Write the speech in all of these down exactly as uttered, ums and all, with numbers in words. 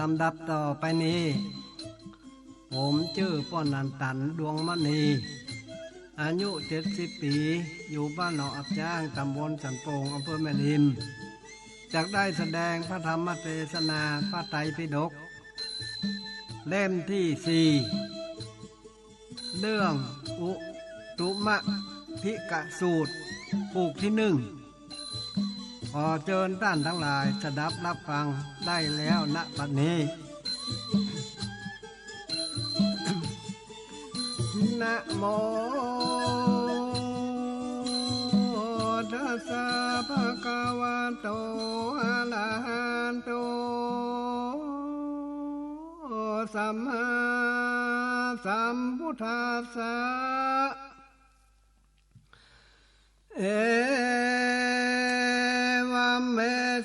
ลำดับต่อไปนี้ ผมจื้อป้อนันตัน ดวงมณี อายุเจ็ดสิบปี๋ อยู่บ้านหนองอับจ๊าง ต๋ำบลสันโป่ง อำเภอแม่ริม จักได้แสดงพระธรรมเตสนาพระไตรปิฎก เล่มตี้สี่ เรื่องอุตุมพิกสูตร ผูกตี้นึ่ง ขอเจิญต้านตังหลายสดับฮับฟังได้แล้ว ณ บัดนี้ นะโม ตัสสะ ภะคะวะโต อะระหะโต สัมมาสัมพุทธัสสะ เอวัมเม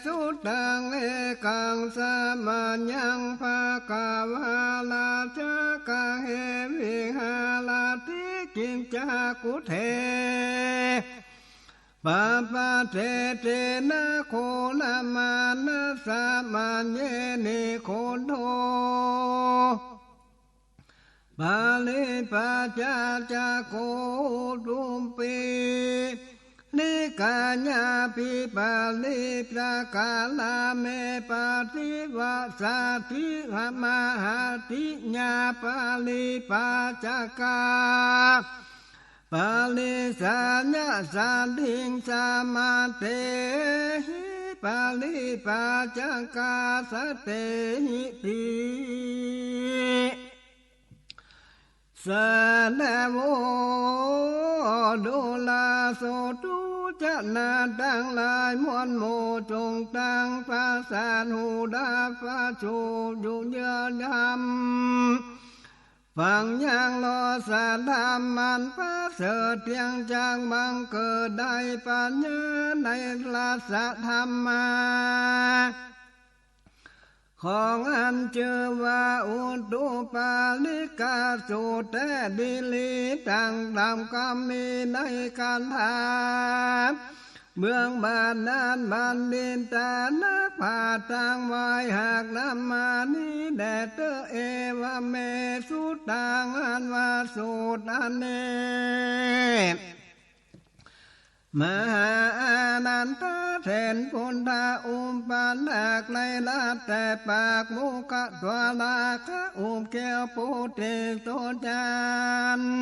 สุตัง เอกัง สะมะยัง ภะคะวา ราชะกะเห วิหะระติ กิจจากุฏเถ ปะปะเทเตนะ โคละมานะ สะมะเย นิโคโท ปาริปัจจา จักขุ อุตุมปิ นิกายาปิ ปาริปัจจา กาลาเม ปะติวะสะติ มะหะติยา ปาริปัจจา กา ปะริสายะสะติง สะมะเตหิ ปะริปัจจา กา สะเตหิติ สะนะโว ดูราโสตุ จะนาตังหลายมวลหมู่ จงตั้งประสาทหูดับประจูปอยู่เยือกย่ำ ฟังยังรอดสัตธรรมอันประเสริฐเตี้ยง จักบังเกิดได้ปัญญาในรสธรรมา ของอันจื้อว่าอุตุปาริกสูตรแต๊ดีหลี ตังธรรมกำมีในคาถา เมืองบาดาลบัณฑิตานักปราชญ์ตั้งไว้ หากนำมานี้แด่เต๊อะ เอวัมเม สุตัง อันว่าสูตรอันนี้ มหาอานันทะ เถรปุทธะ อุปถากในรัตน์แต่ปากมุขทวาระ ขะอุบเกี้ยวปุตติโสณจันทร์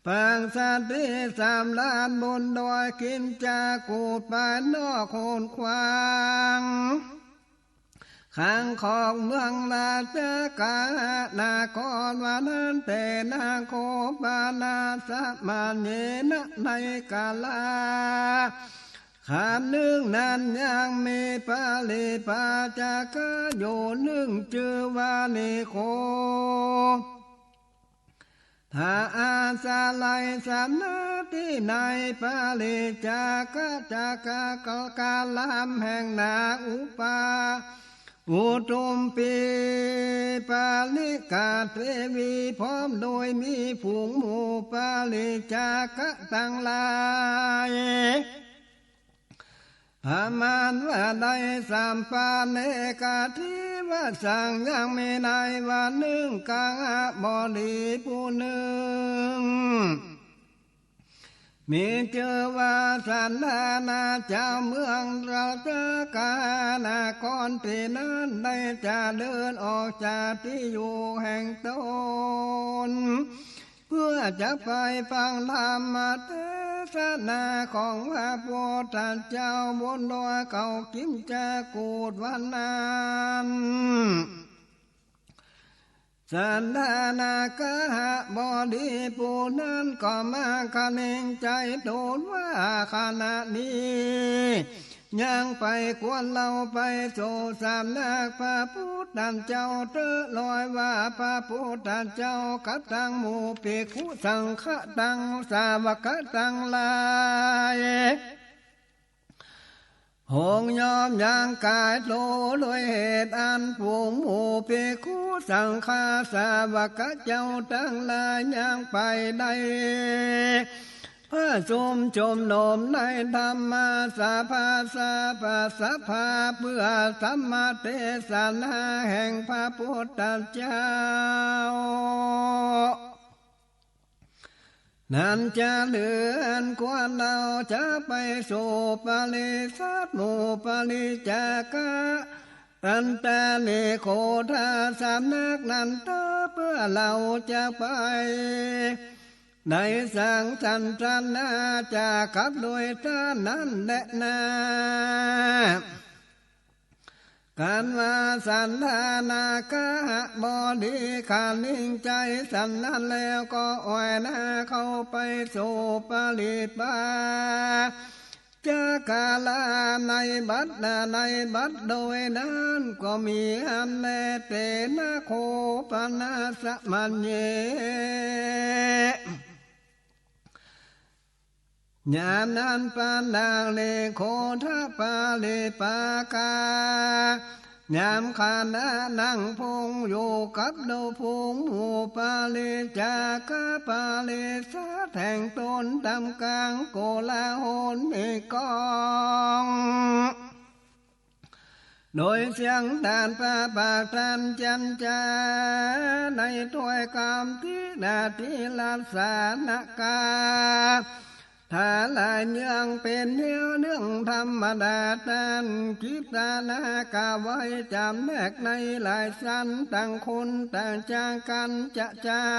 ปางสถิตสำราญบนดอยคิจจากูฏ ภายนอกโหนขวาง ขังคอกเมืองราชคฤหะนคร วานันเตนะ โคปานะ สะมะเยนะ ในกาละครั้นนึ่งนั้น ยังมีปาริปัจจาคะอยู่นึ่ง จื้อว่านิโค ทะ อาศัยสถานะตี้ในปาริจจาคะจักรกะลามแห่งนางอุปา อุตุมปี ปาริกะเตวี พร้อมโดยมีฝูงหมู่ปาริจจาคะตังหลาย ประมาณว่าได้สัมปะเนกะเทวะสัง ยังมีในวันนึ่ง กหบดีผู้นึ่ง มีจื้อว่าสัณธานา เจ้าเมืองราชคฤหะนคร ตี้นั้นได้เจริญออกจากตี้อยู่แห่งตน เพื่อจะไปฟังธรรมเตสนาของพระพุทธเจ้าบนดอยเขาคิจจากูฏวันนั้น สัณธานาคหบดีผู้นั้นก็มาคะเนงใจ๋ตนว่า ขณะนี้ ยังไปควรเฮาไปสู่สำนักพระพุทธเจ้าเต๊อะ ลอยว่าพระพุทธเจ้ากับตังหมู่ภิกขุสังฆะตังสาวกะตังหลาย พงยอมยังก๋ายโตโดยเหตุอันฝูงหมู่ภิกขุสังฆะสาวกะเจ้าตังหลายยังไปได้ ประชุมชุมนุมในธรรมสภา สภา สภา เปื้อธรรมเตสนาแห่งพระปุทธเจ้า นั้นจะเลือนกว่าเฮาจะไปสู่ปริษัทหมู่ปริจจาคะ ตันตานิโคทาสำนักนั้นเต๊อะ เปื้อเฮาจะไป ในสังสันทนาจากับโดยต้านนั้นแลนา กันว่าสันทานาคหบดีคานิงใจสันนั้นแล้วก็ออยหน้าเข้าไปสู่ปริปัจจคาราในบัดนา ในบัดโดยนั้นก็มีอันแล เตนะโคปนาสมัญเย ยามนั้นปานางเลโคทปริปากา ยามขณะนั่งพงอยู่กับโลกพงหมู่ปริจจาคะปริษัทแห่งตนตำกลางโกลาหลในกอง โดยเสียงต้านพระปากต้านจันจา ในถ้อยกำตี้นาทีละสานกาถาหลายเยื่องเป๋นเยื่องเรื่องธรรมดา ต้านกิตนากาไว้จ๋ำแนกในหลายสัน ต่างคนต่างจากั๋นจะเจ้า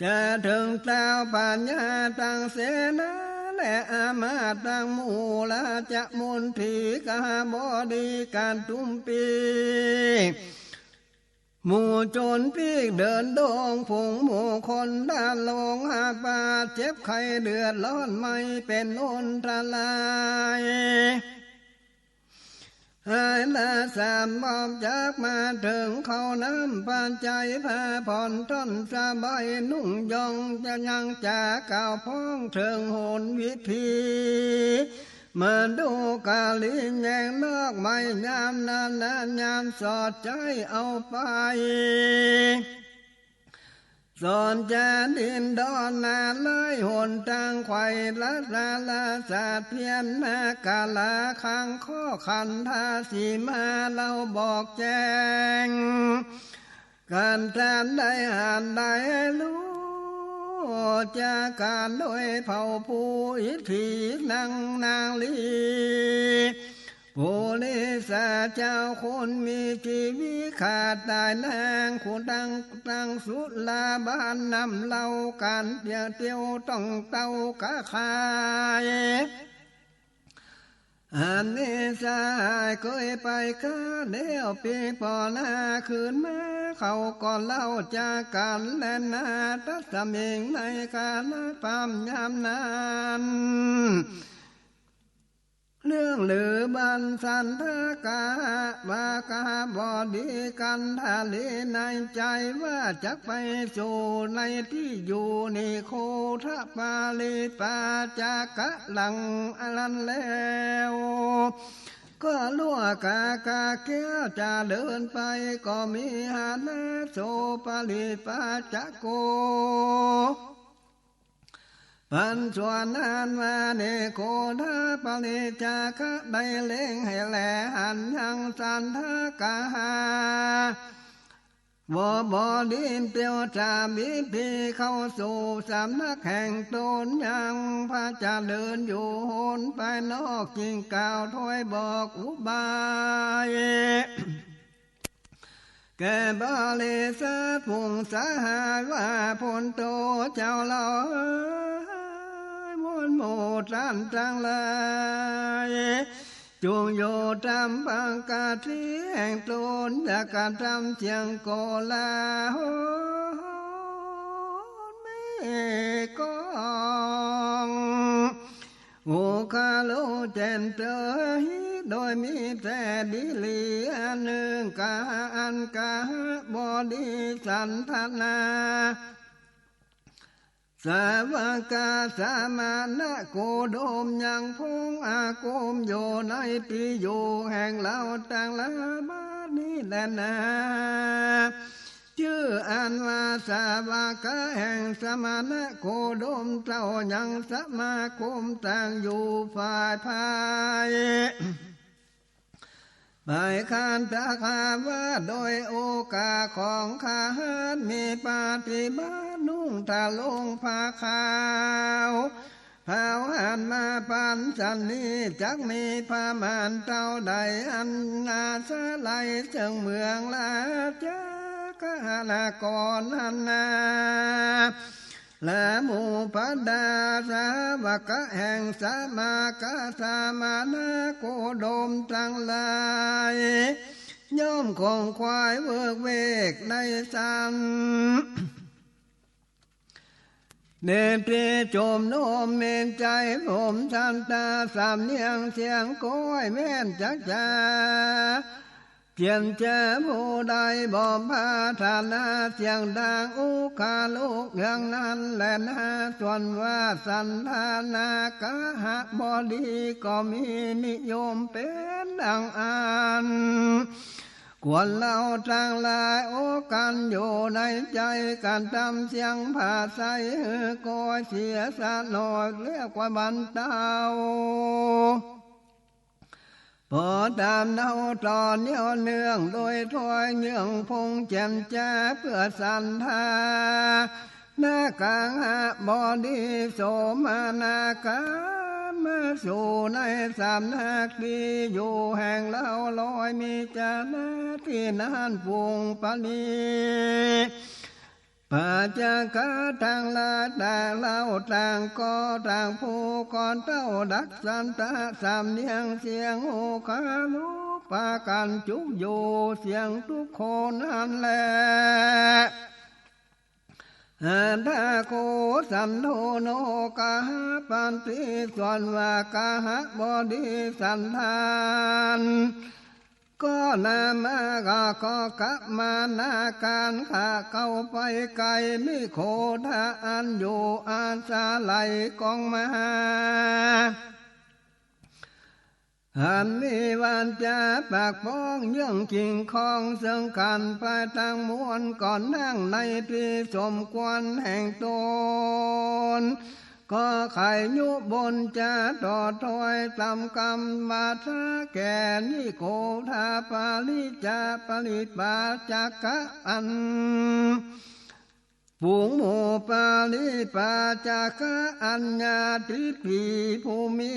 จะเถิงเจ้าปัญญาตังเสนา และอามาตย์ตังหมู่ราชมนตรีกหบดีกาตุมปี หมู่โจรปีกเดินดง ฝูงหมู่คนด้านลงหาบาดเจ็บไข้เดือดร้อนไม่เป๋นอันตราย หายละสามมอบจักมาเถิงเข้าน้ำปัจจัยผ้าผ่อนต้อนสบายนุ่งย่องจะยังจากล่าวพ้องเถิงหนวิธี มาดูกาลีแยงนอกไม้ยามนั้นนานยามสอดใจ๊เอาไป สอนจะดินดอนนาลายหนตางไขว่ละสาละสาเทียนนากาลาคังข้อขันธาสีมาเฮาบอกแจ้ง การตามได้หันได้ฮู้ จากก๋านโดยเผ่าผู้อิทธินังนางลี ปุริสาเจ้าคนมีจีวิขาดต๋ายนาง คนตัง ตังสุราบ้านนำเหล้าก๋านเตียวเตียวต้องเต้ากะขาย อันนี้สหายเกยไปข้าแล้วปีปอหน้าคืนมา เขาก็เล่าจากกั๋นแลนา ตัสมิงในกาละปามยามนั้น เรื่องลือบันสันทกะว่าคหบดีกันธาลีในใจ๋ว่าจักไปสู่ในตี้อยู่นิโคทปริปัจจคารังอันนั้นแล้ว ก็ล่วงกากาแก้วจะเดินไปก็มีหานะโสปริปัจจโก ปันส่วนนั้นว่านิโคทปริจจคะได้เล็งให้แลหันยังสันทกะหา วบดีเตียวสามิตรีเข้าสู่สำนักแห่งตนยังพระเจริญอยู่หนไปนอกจึงกล่าวถ้อยบอกอุบาย แก่บริษัทฝูงสหายว่า พลโตเจ้าเฮา มวลหมู่ต้านตังหลาย จุ่งอยู่ต๋ามปกติแห่งตน อย่ากระทำเสียงโกลาหลแม่กลอง โอคาโลแจ่นเตย โดยมีแต่ดีหลีอันนึ่งกาอันคหบดีสันทนา สาวกาสมณะโคดมยังพงอาคมอยู่ในตี้อยู่แห่งเฮาตังหลายบัดนี้แลนา จื้ออันว่าสาวกะแห่งสมณโคดมเจ้ายังสมาคมตั้งอยู่ฝ่ายพาย ไปคันธคามว่าโดยโอกาสของคฤหัสถ์มีปฏิบัตินุ่งทรงผ้าขาว เผาหันมาปันสันนี้จักมีประมาณเต้าใด อันอาศัยเซิ่งเมืองราชคณะกรนั้นนา และหมู่บรรดาสาวกะแห่งสมาคมสมณโคดมตังหลาย ย่อมขงขวายเวิกเวกในสัน เนตรีจุ่มนมเมนใจผมสันตาสำเนียงเสียงก้อยแม่นจักจา เจียมแจ้ผู้ใดบ่ปรารถนาเสียงดังอุคาลุกอย่างนั้นแลนา ส่วนว่าสันทนากหบดีก็มีนิยมเป็นดังอั้น ควรเฮาตังหลายโอกันอยู่ในใจ๋ กันตำเสียงผาไสหื้อก้อยเสียสะหน่อย เรียกว่าบรรเตา ปอต๋ามเนาต่อเนี่ยวเนื่องโดยถ้อยเยื่องพงแจ่มจ้าเปื้อสันทา นากหบดีโสมนากามาสู่ในสำนักตี้อยู่แห่งเฮาลอยมีจานะตี้นั้นปุงปะลี ปัจจกะตังหลายต่างเล่าต่างก็ต่างผู้ก็เต้าดักสันตะสำเนียงเสียงโอคาลุกปากั๋นจุกอยู่เสียงทุกคนนั้นแล อัตถะโคสันโทโนกหปันติ ส่วนว่ากหบดีสันทาน ก็นามากะก็กะมานาการขะเข้าไปไกล นิโคทะอันอยู่อาศัยกองมหา อันมีวาจาปากฟ้องเยื่องกิ่งคองเซิ่งกั๋นไปตังมวล ก็นั่งในตี้สมควรแห่งต๋น ก็ใค่ยุบนจาต่อถ้อยต๋ามกำวาจาแก่นิโคทะปริจาปริปาจกะอัน ฝูงหมู่ปริปาจกะอันญาติปีผู้มี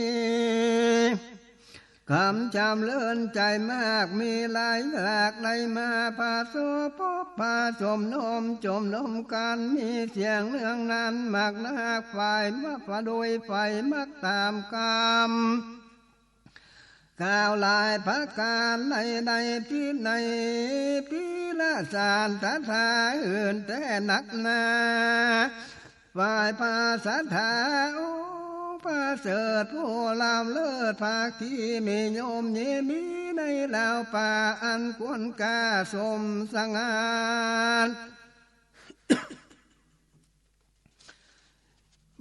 กำจำเริญใจ๋มาก มีหลายหลากได้มาผสมพบผสมนมจมนมกั๋น มีเสียงเรื่องนั้นมากนัก ฝ่ายมาโดยฝ่ายมักต๋ามกำ กล่าวหลายประก๋านในในตี้ใน ปีละสารศรัทธาอื่นแต๊นักหนา ฝ่ายพระศรัทธาองค์ประเสริฐผู้ล้ำเลิศภาคีนิยมยินดีในราวป่าอันควรก้าสมสง่า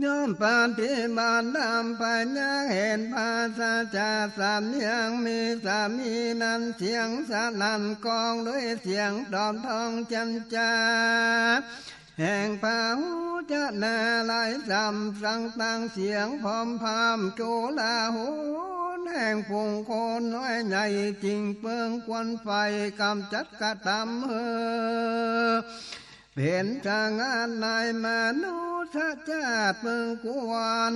ย่อมปฏิบัติดำไปยังเห็นปราศจากสำเนียง มีสามีนั้นเสียงสนั่นก้องด้วยเสียงตอบท้องแจ่มจ้า แห่งพหุจนะหลายสำสังตังเสียงพร่ำพร่ำโกลาหล แห่งฝูงคนน้อยใหญ่จิ่งเปิงควรใฝ่กำจัดกระตำเฮอ เป๋นสงัดในมนุษย์จาติเปิงควร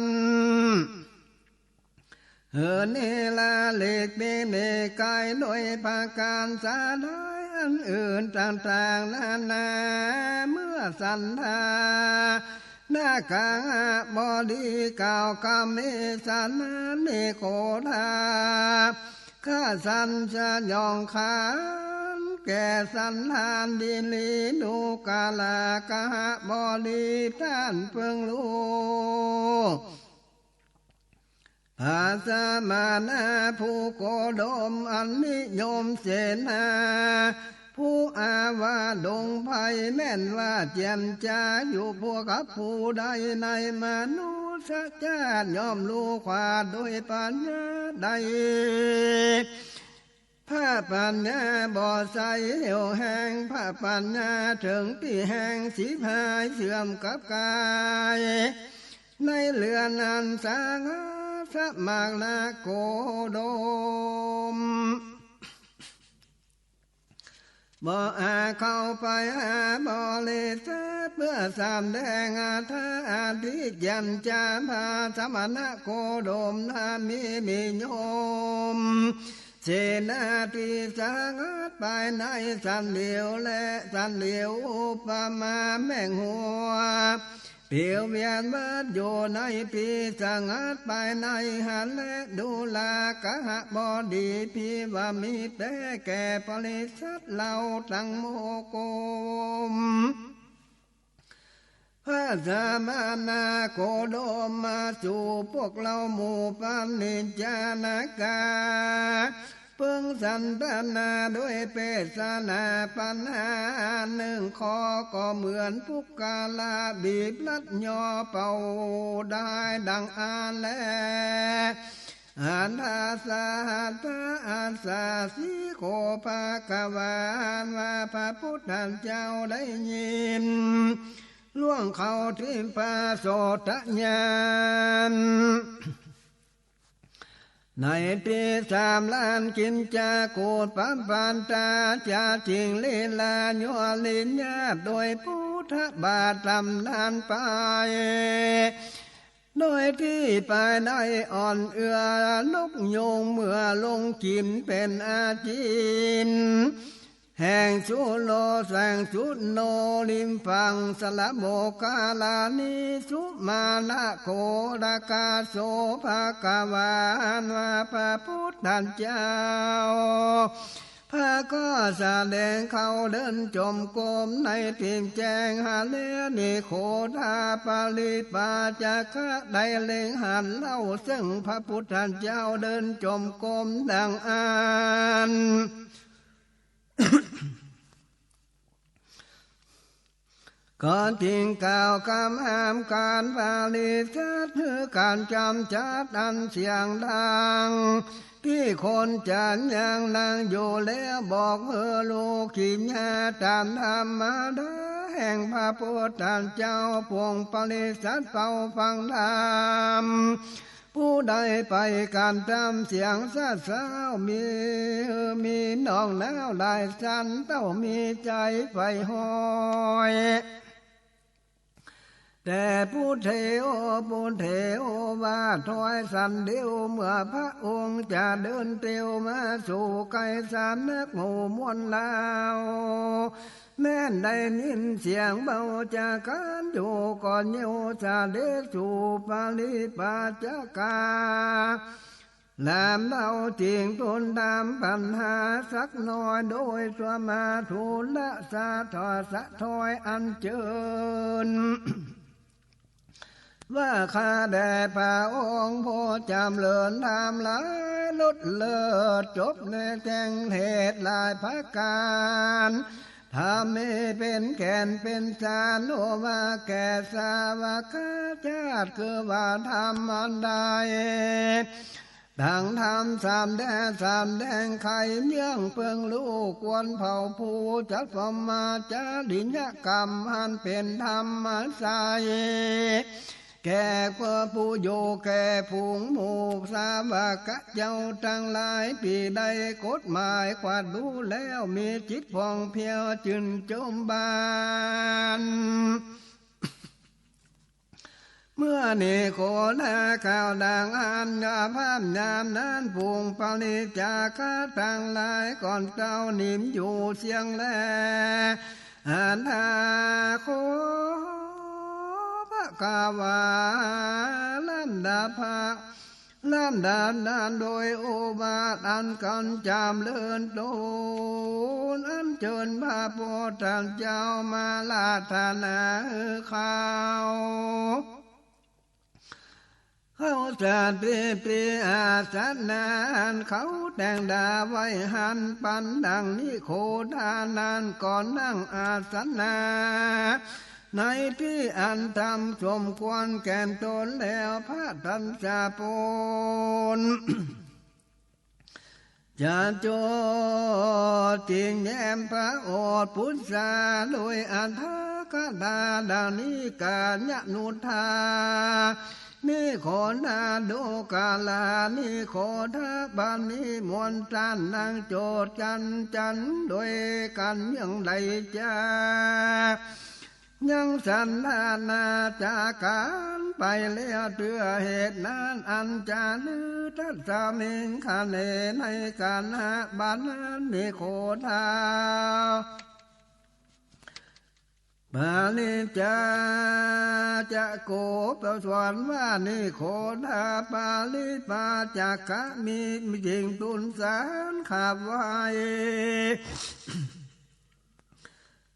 เฮอเนรมิตปีเนกายโดยประก๋านสาหลายอันอื่นต่างๆนานา เมื่อสันทา นากหบดีกล่าวกำเมสนานิโคทา ข้าสันสยองขานแก่สันทานดีลีดูกราคหบดีต้านเปิงลูก พระสมณะผู้โคดมอันนิยมเสนา ผู้อาวาสดงไพรแม่นว่าเจียมจาอยู่พวกกับผู้ใดในมนุษย์จาติย่อมรู้ความโดยปัญญาได้ พระปัญญาบ่ใสเหี่ยวแห้ง พระปัญญาเถิงตี้แห้ง สิบหายเสื่อมกับก๋าย ในเรือนอันสงัดสะหมากนาโคดม บ่อาจเข้าไปหาบริษัท เปื้อสำแดงอัตถะอธิจจัญญา พระสมณะโคดมนั้นมี มีโยม เสนาตี้สงัดไปในสันเดียว และสันเดียวอุปมาแหมงหัว เตียวเวียนวัดอยู่ในปีสงัดไปในหั้นแล ดูราคหบดี ภิว่ามีแต๊แก่บริษัทเฮาตังหมู่กลุ่ม พระสมณะโคดมมาสู่พวกเฮาหมู่ปัณฑิตจนกา เปิงสันทนาด้วยเปสนาปัญหานึ่งข้อ ก็เหมือนปุคคละบีบรัดย่อเป่าได้ดังอั้นแล หัตถสหัตถะอัสสะ สิโข ภควา อันว่าพระพุทธเจ้าได้ยิน ล่วงเข้าทิพพโสตญาณ ในปีสามล้านกิจจากูฏปปัตตา จะจิ่งลีลายั่วลิญญาติ โดยพุทธบาทตำนานไป โดยตี้ไปได้อ่อนเอื้อนกยูง เมื่อลงกิ๋นเป๋นอาจิน แห่งสุโล แสงสุโน ริมฝั่งสระโมคคัลลานี สุมาณะโขฏกาโส ภควา อันว่าพระพุทธเจ้า พระก็เสด็จเข้าเดินจงกรมในตี้แจ้ง หาเลนิโคฏาปริปาจคะ ได้เล็งหันเล่า ซึ่งพระพุทธเจ้าเดินจงกรมดังอั้น ก็จิ่งกล่าวกำห้ามก๋านบริษัท หื้อก๋านจ๋ำจัดอันเสียงดัง ตี้คนจะยังนั่งอยู่แล้ว บอกหื้อลูกกิริยาต๋ามธรรมดาแห่งพระพุทธเจ้า ปวงบริษัทเฝ้าฟังธรรม ผู้ใดไปกระทำเสียงสะเซ้า มี มีหนองน้ำหลายสัน เต้ามีใจ๋ใฝ่ฮอย แต่ผู้เตียว ผู้เตียวว่าถอยสันเดียว เมื่อพระองค์จะเดินเตียวมาสู่ใก้สำนักหมู่มวลเฮา แม้นได้ยินเสียงเบาจากก๋านอยู่ ก็เยียวเสด็จสู่ปริปาจกา ลามเล่าจิ่งทูลถามปัญหาสักหน่อย โดยสมาธุละสะทอดสะท้อยอัญเจิญ ว่าข้าแด่พระองค์ผู้จ๋ำเริญธรรมหลาย ลดเลิศจบในแจ้งเทศน์หลายประก๋าน ธรรมนี้เป๋นแก่นเป๋นสาร โอวาทแก่สาวกะจาติ คือว่าธรรมอันใด ดังธรรมสำแดง สำแดงไขเยื่องเปิงลูก ควรเผ่าผู้จักพรหมจริยกรรม อันเป๋นธรรมใส แก่ผู้อยู่แก่ฝูงหมู่สาวกะเจ้าตังหลาย ปี๋ได้กฎหมายกวาดดูแล้ว มีจิตผ่องเพียวจื้นจมบาน เมื่อนี้โขนข่าวดังอั้น ยามพร่ำยามนั้น ฝูงปริจจาคะตังหลาย ก่อนเต้านิมอยู่เสียงแล อัตถะโข ภควา ลำดับพระ ลำดับนั้นโดยโอวาทอันก๋านจ๋ำเริญตน อัญเจิญพระพุทธเจ้ามาราธนาหื้อข้าว เข้าสถิติอาสนะอันเขาแต่งดาไว้หั้น ปันดังนิโคทานั้น ก็นั่งอาสนะ ในตี้อันธรรมสมควรแก่ตนแล้ว พระทัสสะปุณ จะโจทย์จิ่งแย้มพระโอษฐ์ปุจจา โดยอัฏฐกถาดังนี้ กายานุทา นิโคทา ดูกรา นิโคทา ปาณิมนต์ต้าน นางโจทย์จันจัน โดยกั๋นเยื่องใดจา ยังสันดานาจาก๋านไปแล้ว เตื้อเหตุนั้นอันจะลือ ตัสมิงขเณ ในขณะบัดนั้น นิโคทา ปาริจจาโก ประสวนว่า นิโคทา ปาริปาจกะ มีจิ่งทูลสารขับไหว้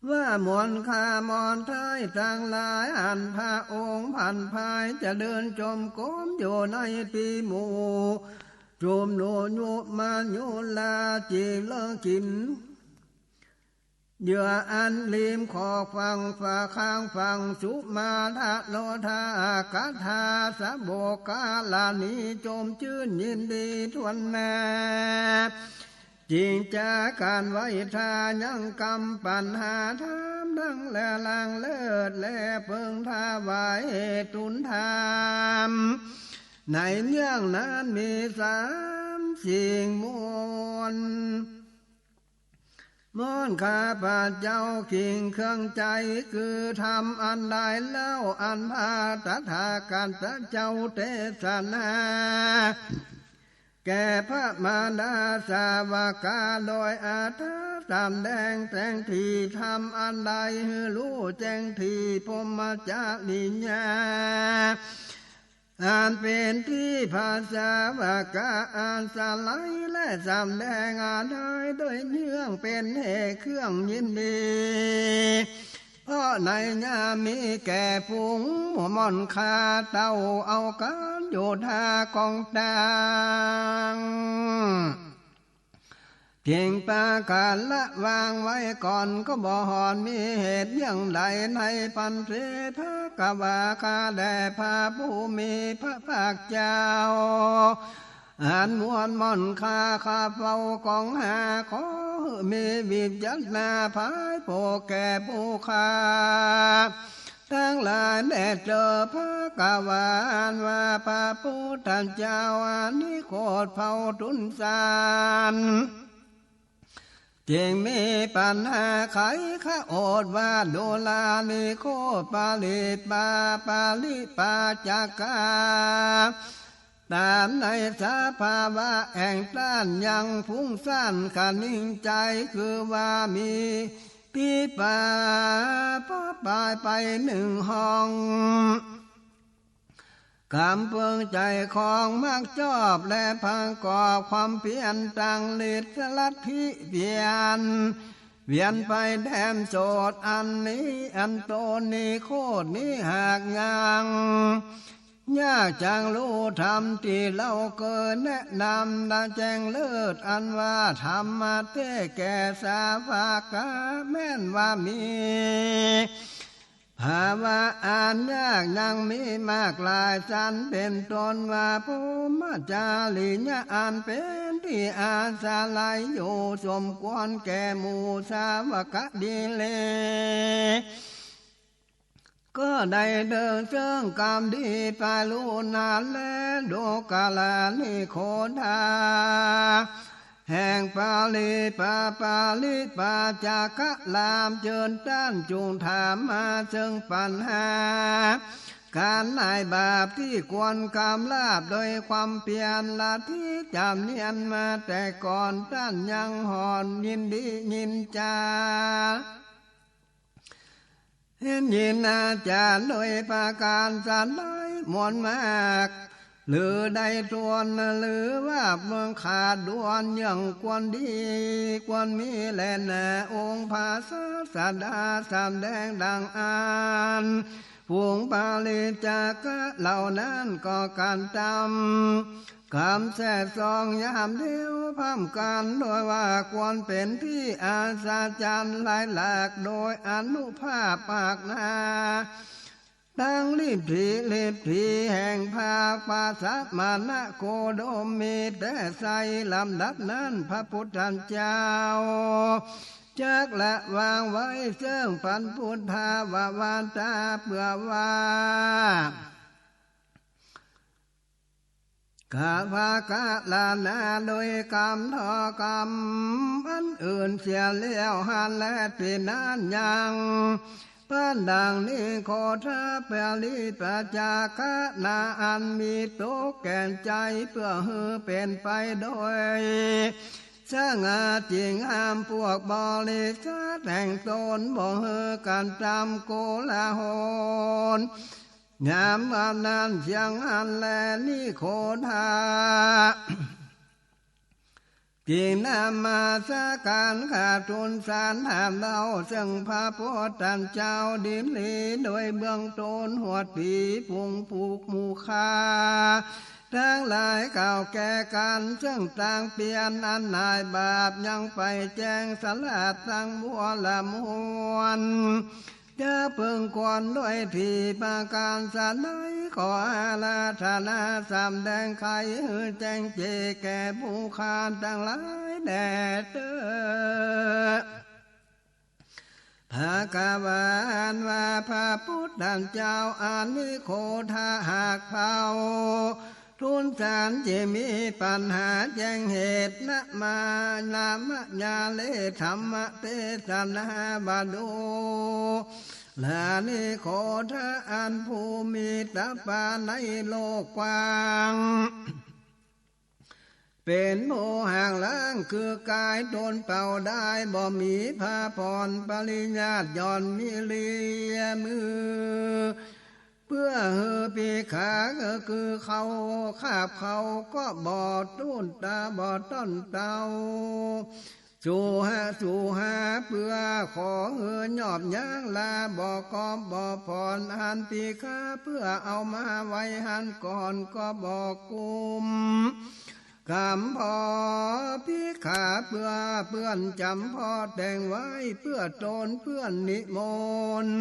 ว่ามนคามนไท้ตังหลาย อันพระองค์ผัดไพร้จะเดินจงกรมอยู่ในตี้หมู่ จุมนุมมายุรา จิ่งเลิกกิ๋นเหยื่ออันริมขอบฝั่ง ฝ่าข้างฝั่งสุมาทะโลทา กถาสะโบกาลานี้ จมจื้นยินดีถ้วนหน้า จิ่งจากั๋นไหว้ทายังกำปัญหาถามดังแล ลางเลิศแล เปิงถวายเหตุทูลถาม ในเรื่องนั้นมีสามสิ่งมวล มนต์ข้าพเจ้าคิงเครื่องใจ๋ คือธรรมอันใดเล่า อันพระตถาคตเจ้าเตสนา แก่พระมารดาสาวกา โดยอัฏฐะสำแดงแสงตี้ธรรมอันใด หื้อฮู้แจ้งตี้พรหมจริยา อันเป๋นตี้พระสาวกาอาศัย และสำแดงอันใด โดยเยื่องเป๋นเหตุเครื่องยินดี เพราะในยามนี้แก่ฝูงมนต์ข้าเต้า เอาก๋านอยู่ท่ากองตาง เพียงประก๋านละวางไว้ก่อน ก็บ่หอนมีเหตุเยื่องใด ในปันเสภะกะวา ข้าแด่พระผู้มีพระภาคเจ้า อันมวลมนต์ข้า ข้าเฝ้ากองหา ขอหื้อมีวิจักขณาภายโผแก่ผู้ข้าตังหลาย แด่เจ้าพระกะวา อันว่าพระพุทธเจ้า อนิโคทเฝ้าทูลสาร จิ่งมีปัญหาไขขะโอษว่า ดูรานิโคทปาริปา ปาริปาจกา ต๋ามในสภาวะแห่งต้านยังฟุ้งซ่านคะนิงใจ๋ คือว่ามีตี้ปา ปา ปายไปนึ่งห้อง ก๋ำเปิงใจ๋ของมักจอบ และประกอบความเปียรตังฤทธิ์ลัทธิเปียร เวียนไปแถมโสตอันนี้ อันตนนิโคทนี้หากยัง ยากจักฮู้ธรรมตี้เฮาเกยแนะนำ และแจ้งเลิศอันว่าธรรมะแต๊แก่สาวกา แม้นว่ามี ภาวะอันยากยังมีมากหลายสัน เป๋นต้นว่าพรหมจริยา อันเป๋นตี้อาศัยอยู่สมควรแก่หมู่สาวกะดีเล ก็ได้เดินเซิ่งกำดีไปลูนาแล ดูกรานิโคทา แห่งปาริปา ปาริปาจกะราม เจิญต้านจุ่งถามมาเซิ่งปัญหา ก๋านหน่ายบาปตี้ควรกำราบ โดยความเปียรลัทธิจ๋ำเนียนมาแต่ก่อน ต้านยังหอนยินดียินจา เห็นยินอาจารย์โดยประก๋านสันใดมวลมาก หรือได้ถ้วน หรือว่าเมืองขาดด่วน เยื่องควรดีควรมีแลนา องค์พระศาสดาสำแดงดังอั้น ฝูงปาริจจกะเหล่านั้นก็กระตำ กำแซ่ซองยามเดียวพร้อมกั๋น โดยว่าควรเป๋นตี้อัศจรรย์หลายหลาก โดยอานุภาพมากนา ตังลิทธิ ลิทธิแห่งพระปสมณโคดมมีแต่ใส ลำดับนั้นพระปุทธเจ้าจักละวางไว้ซึ่งปัญญพุทธาวาตา เปื้อว่า ข้าพระกาลนาโดยกำเถาะกำอันอื่นเสียแล้วหั้นแล ตี้นั้นยัง ปันดังนิโคทะปริปัจจาคะนาอันมีตกแก่นใจ เปื้อหื้อเป๋นไปโดยสง่า จึงห้ามพวกบริษัทแห่งตนบ่หื้อกั๋นทำโกลาหล ยามวันนั้นเสียงหั้นแลนิโคทะ จึงนมัสก๋านกราบทูลสารถามเล่าซึ่งพระปุทธเจ้าดีหลี โดยเบื้องต้นฮวดตี้ฝูงผู้ หมู่ข้าตังหลายกล่าวแก่กั๋น ซึ่งตางเปียรอันหน่ายบาปยังไปแจ้งสลาดตังมัวละมวล จะเปิงควรด้วยตี้ประก๋านสะใด ขออาราธนาสำแดงไขหื้อแจ้งเจแก่หมู่ข้าตังหลายแด่เต๊อะ ภะคะวา อันว่าพระปุทธเจ้า อนิโคทะหากเผ่า ทูลสารจะมีปัญหาแจ้งเหตุ นะมา นะมะยาเลธัมมเตสนา ว่าดูรานิโคทะ อันผู้มีตะปาในโลกกว้าง เป๋นผู้หักล้างคือกายตนเป่าได้ บ่มีผาผ่อนปริญาติหย่อนมิเลียมือ เปื้อหื้อภิกขา ก็คือเขา คาบเขาก็บ่ต้นตา บ่ต้นเตา สูหะ สูหา เปื้อขอหื้อยอบยั้งลา บ่กอบบ่ผ่อนอันภิกขา เปื้อเอามาไว้หั้นก่อน ก็บ่กุมกำเพาะภิกขา เปื้อเปื้อนจ๋ำเพาะแต่งไว้ เปื้อตนเปื้อนนิมนต์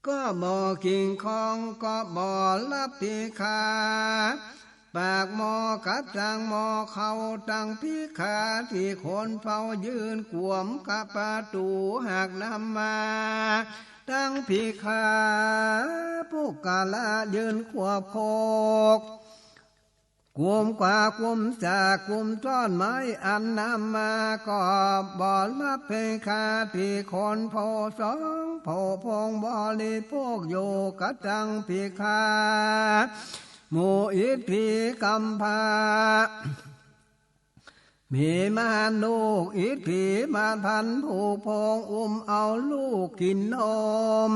ก็บ่กิ่งของ ก็บ่ฮับภิกขา ปากหม้อกับตังหม้อข้าวตังภิกขา ตี้คนเฝ้ายืนกวมกับประตู๋ หากนำมาตังภิกขา ปุคคละยืนควบคก กุมกวาดกุมสากกุมต้อนไม้อันนำมา ก็บ่ฮับภิกขา ตี้คนเฝ้าสองเฝ้าพงบริโภคอยู่กับตังภิกขา หมู่อิทธิกำพร้า มีมารลูกอิทธิมาพันผู้พงอุ้มเอาลูกกิ๋นนม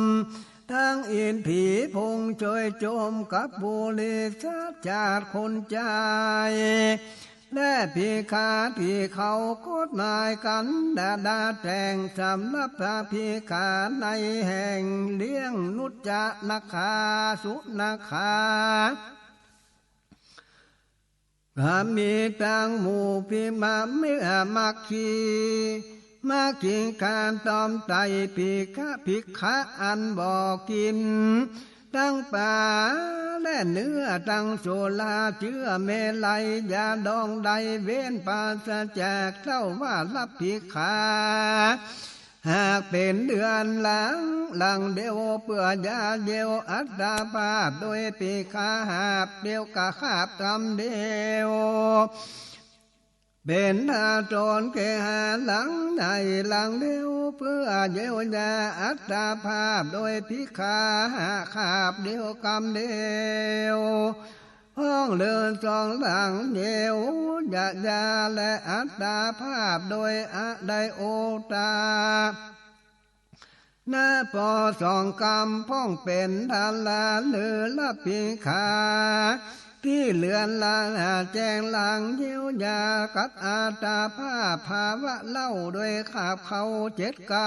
ตังอิทธิพงช่วยจมกับบุริสจาติคนใจ๋ และภิกขาตี้เขากฎหมายกั๋นดาดาแต่ง สำหรับพระภิกขาในแห่งเลี้ยงนุจจานาคาสุนาคา ก็มีตังหมู่ภิกขะ มัคคี มัคคิงคาต้อมไตร ภิกขะ ภิกขะอันบ่กิ๋นตังป๋าและเนื้อ ตังสุราเจื้อเมรัย ยาดองใดเว้นปราศจาก เต้าว่าฮับภิกขา หากเป๋นเดือนหลัง หลังเดียวเปื้ออย่าเยียวอัตภาพ โดยภิกขาหาบเดียวกะคาบกำเดียว เป๋นต้นเกหาหลังใหญ่หลังเดียว เปื้อเยียวยาอัตภาพ โดยภิกขาหาบคาบเดียวกำเดียว พ่องเลินสองหลังเยียวยายาและอัตภาพ โดยอะได้โอตา นะปอสองกำพ่องเป๋นทารา หรือฮับภิกขา ตี้เลือนลางแจ้งหลังเยียวยากับอัตภาพภาวะเล่า โดยคาบเข้าเจ็ดกำ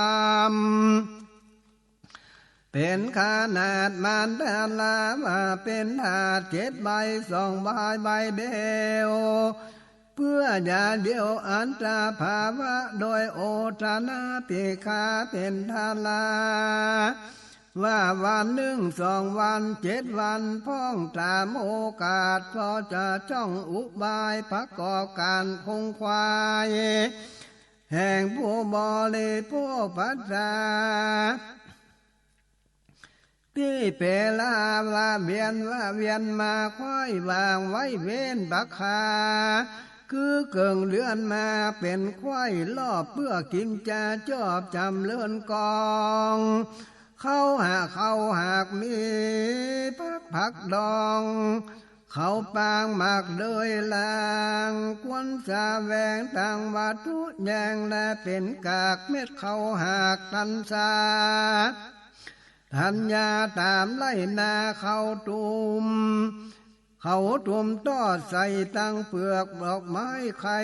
เป๋นขนาดมารดาราว่าเป๋นถาดเจ็ดใบ สองใบใบเดียว เปื้ออย่าเยียวอัตภาพภาวะ โดยโอทนาภิกขาเป๋นทารา ว่าวันนึ่งสองวันเจ็ดวัน พ่องต๋ามโอกาส พอจะจ้องอุบาย ประกอบก๋านคงควาย แห่งผู้บริโภคภัตตา ตี้เป๋นลาละเวียนว่าเวียนมา ควายวางไว้เว้นบ่าคา คือเกิ่งเดือนมาเป๋นควายลอบ เปื้อกิ๋นจะจอบจ๋ำเริญกอง เขาหาก เขาหากมีผัก ผักดอง เขาปางหมากเดยลาง ควรแสวงตางวัตถุแยง และเป๋นกากเม็ดเขาหากตันสา ธัญญาต๋ามไฮ่นาเขาตุ่ม เขาตุ่มตอดใส่ตังเปลือกดอกไม้ไข่